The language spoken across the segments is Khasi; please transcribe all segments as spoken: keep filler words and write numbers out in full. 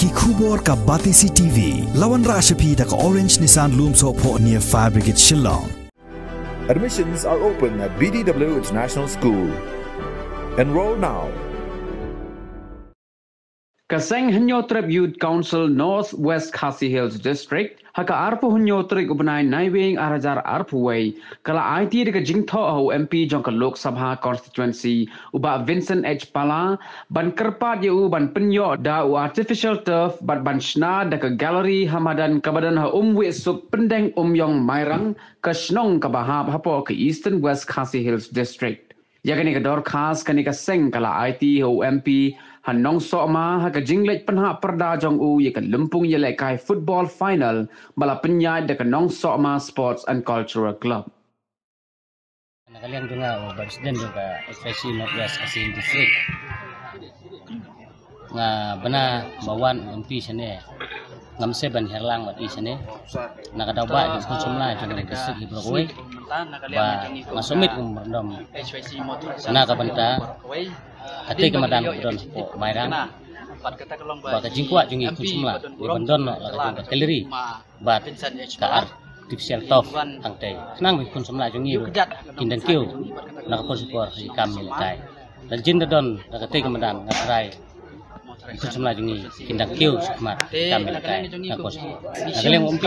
Ki khubor ka Batesi T V. La wanrah sha phi da ka Orange Nissan Lumsohphoh near Fire Brigade Shillong. Admissions are open at B D W International School. Enroll now. Ka seng Hynñiewtrep Youth Council North West Khasi Hills District, ha ka arphew hynñiew tarik u bnai Naiwieng ar hajar arphew wei, ka la aiti da ka jingthoh ha u M P jong ka Lok Sabha Constituency, u Bah Vincent H Pala, ban kyrpad ïa u ban pynïoh da u artificial turf bad ban shna da ka gallery ha madan kaba don ha Umwiehsuk, Pyndengumiong, Mairang, ka shnong kaba hap hapoh ka Eastern West Khasi Hills District. Ïa kane ka dorkhas kane ka seng ka la aiti ha u M P ha Nongsohma ha ka jingleit pynhap pyrda jong u ïa ka lympung ïalehkai football final ba la pynïaid da ka Nongsohma Sports and Cultural Club. Na ka liang jong nga u Bah President jong ka H Y C North West Khasi Hills District, nga bna ba wan u M P shane, ngam sngewbha ban hiar lang bad i shane na ka daw ba jong khun samla jong ka district hi baroh kawei, ba nga submit kum myndam na ka bynta katei ka madan kaba don hapoh Mairang, ba ka jingkwah jong ngi khun samla ngi ban don noh la ka jong ka gallery bad ka artificial turf hangtei, khnang ba ki khun samla jong ngi ruh kin dang kiew na ka por sha ka por ha ki kam ïalehkai. Lada jin da don da katei ka madan, nga tharai ki khun samla jong ngi kin dang kiew shakhmat ha ki kam ïalehkai na ka por sha ka por. Na ka liang u M P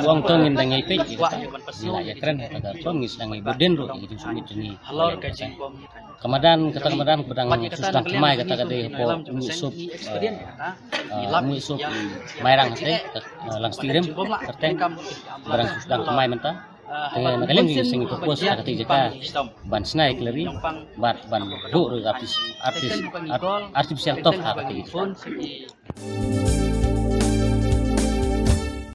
u ong to ngin dang ïai peit ïa kata, ngi la ïakren ha kata, to ngin sa dang ïai bud dien ruh ïa ka jingsubmit jong ngi. Ka madan, kata ka madan kaba dang shu sdang thymmai kata ka dei hapoh Umwiehsuk, eh, eh, Umwiehsuk, Mairang, kata ka, eh, Langstieh Rim, kyrteng, kaba dang shu sdang thymmai mynta. Te na ka liang ngi sa ngi propose ha katei ka jaka ban shna ïa ka gallery bad ban buh ruh artis-, artis-, art-, artificial turf ha katei ka jaka.